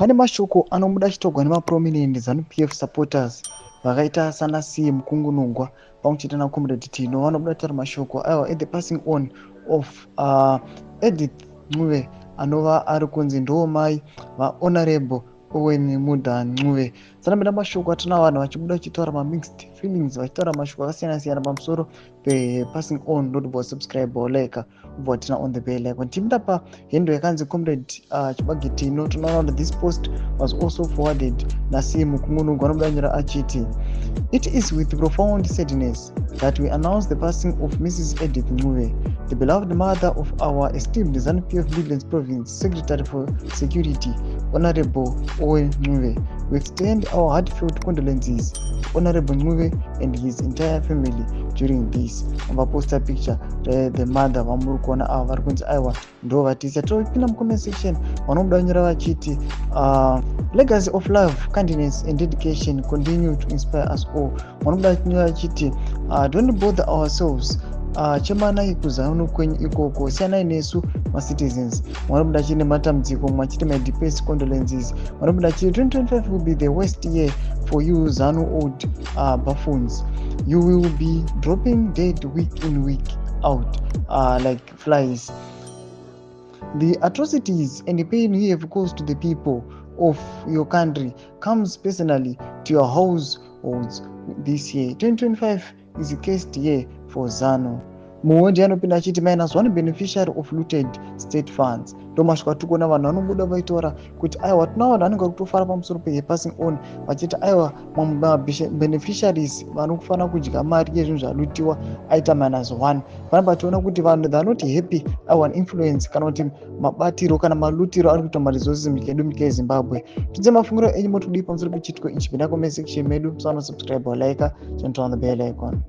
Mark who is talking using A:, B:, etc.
A: Pane mashoko anobuda achitaurwa nemaprominent Zanu PF supporters vakaita sana C Mukungunugwa pamwe chete naComrade Tino vanobuda kutaura mashoko aiwa at the passing on of Edith Ncube anova ari kunzi ndiwo mai vaHonorable Owen Mudha Ncube. Sanapinda mashoko atinawo vanhu vachibuda vachitaura mamixed feelings vachitaura mashoko akasiyana siyana pamusoro pepassing on. Ndoti subscribe or like ubva watina on the bell icon. Tipinda pahandle yakanzi Comrade Chibage Tino, tinoona kuti this post was also forwarded naC Mukungunugwa. Anobuda nyora achiti, "It is with profound sadness that we announce the passing of Mrs Edith Ncube, the beloved mother of our esteemed ZANU-PF Midlands Province Secretary for Security, Honorable Owen Ncube. We extend our heartfelt condolences to Honorable Ncube and his entire family during this." Vaposta picture the mother vamuri kuona ava vari kunzi aiwa ndo vatisa. Topinda mucomment section, vanobuda nyora vachiti, "Legacy of love, kindness and dedication continue to inspire us all." Vanobuda nyora vachiti, "Don't bother ourselves, chemanai kuZanu kwenyu ikoko, siyanai nesu macitizens." Vanobuda chine matambudziko mwachiti, "My deepest condolences." Vanobuda chiti, "2025 will be the worst year for you ZANU old buffoons. You will be dropping dead week in, week out like flies. The atrocities and the pain you have caused to the people of your country comes personally to your households this year. 2025 is a cursed year for ZANU." Mumwe ndiye anopinda achiti, "Minus one beneficiary of looted state funds." Ndo masvika tiri kuona vanhu vanobuda vaitaura kuti aiwa, tina vanhu vanenge vari kutofara pamusoro pepassing on, vachiti aiwa, mabeneficiaries vanofanira kudya mari yezvinhu zvalootiwa aita minus one. Panapa tiona kuti vanhu they are not happy aiwa influence kana kuti mabatiro kana malootiro ari kuita maresources munyika yedu, munyika yeZimbabwe. Tidze mafungiro enyu, motodii pamusoro pechiitiko ichi? Pinda comment section medu, musaona subscribe, like, turn on the bell icon.